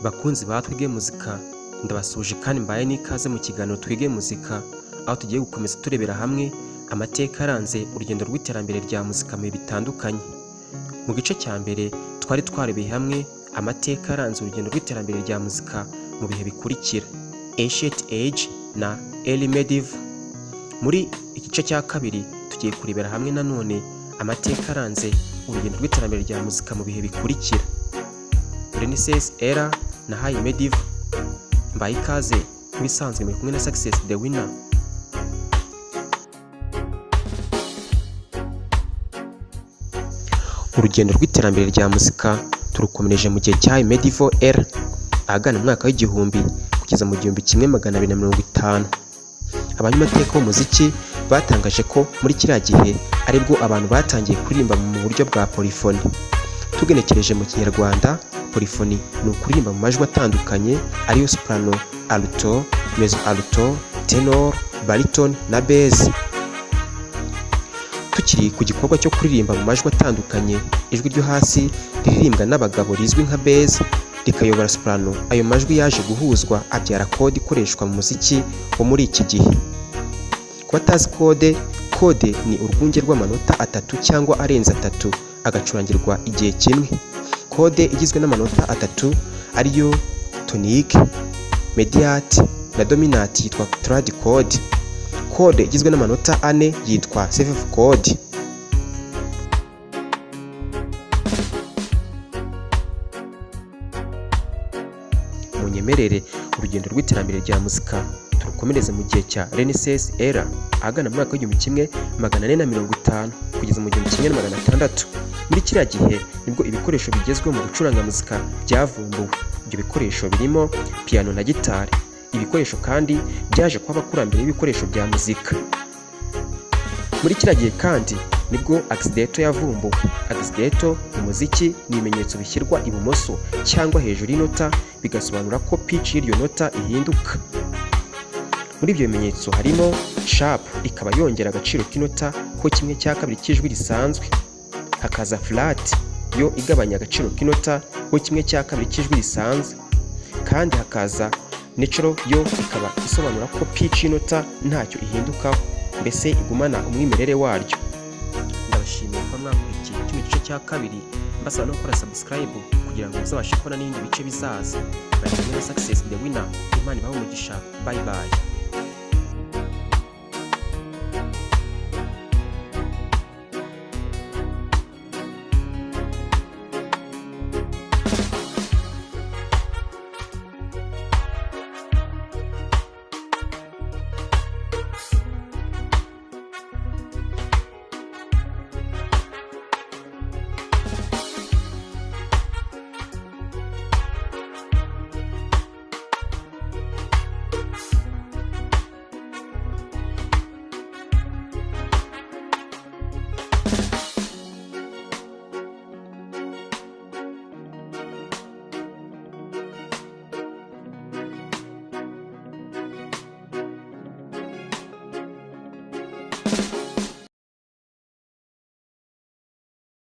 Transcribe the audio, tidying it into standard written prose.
Bakunzi ba Twige Muzika, ndabasuhuje kandi mbaye n'ikaze mu kiganiro Twige Muzika, aho tugiye gukomeza turebera hamwe amateka yaranze urugendo rw'iterambere rya muzika mu bihe bitandukanye. Mu gice cya mbere twari twarebeye hamwe amateka yaranze urugendo rw'iterambere rya muzika mu bihe bikurikira: Ancient Age na Early Medieval. Muri igice cya kabiri tugiye kurebera hamwe nanone amateka yaranze urugendo rw'iterambere rya muzika mu bihe bikurikira: Renaissance Era na High Medieval. Mbaye ikaze nk'ibisanzwe, muri kumwe na Success the Winner. Urugendo rw'iterambere rya muzika turukomereje mu gihe cya Medieval Era, ahagana mu mwaka w'1000 kugeza mu 1250. Abanyamateka b'umuziki batangaje ko muri kiriya gihe aribwo abantu batangiye kuririmba mu buryo bwa polyphony. Tugenekereje mu Kinyarwanda, polyphony ni ukuririmba mu majwi atandukanye, ariyo soprano, alto, mezzo alto, tenor, baritone na bass. Tukiri ku gikorwa cyo kuririmba mu majwi atandukanye, ijwi ryo hasi riririmbwa n'abagabo rizwi nka bass rikayobora soprano. Ayo majwi yaje guhuzwa abyara chord ikoreshwa mu muziki wo muri iki gihe. Ku batazi chord, chord ni urwunge rw'amanota atatu cyangwa arenze atatu agacurangirwa igihe kimwe. Chord igizwe n'amanota atatu, ariyo tonic, mediant na dominant, yitwa triad chord. Chord igizwe n'amanota ane yitwa seventh chord. Munyemerere urugendo rw'iterambere rya muzika turukomereze mu gihe cya Renaissance Era, ahagana mu mwaka w'1450 kugeza mu 1600. Muri kiriya gihe nibwo ibikoresho bigezweho mu gucuranga muzika byavumbuwe. Ibyo bikoresho birimo piano na gitari. Ibikoresho kandi byaje kuba abakurambere b'ibikoresho bya muzika. Muri kiriya gihe kandi nibwo accidental yavumbuwe. Accidental mu muziki ni ibimenyetso bishyirwa ibumoso cyangwa hejuru y'inota, bigasobanura ko pitch y'iryo nota ihinduka. Muri ibyo bimenyetso harimo sharp, ikaba yongera agaciro k'inota ko 1/2 cy'ijwi risanzwe. Hakaza flat, yo igabanya agaciro k'inota ho 1/2 cy'ijwi risanzwe. Kandi hakaza natural, yo ikaba isobanura ko pitch y'inota ntacyo ihindukaho, mbese igumana umwimerere waryo. Ndabashimiye kuba mwakurikiye kino gice cya kabiri, mbasaba no gukora subscribe kugira ngo muzabashe kubona n'ibindi bice bizaza. Bari kumwe na Success the Winner. Imana ibahe umugisha. Bye bye.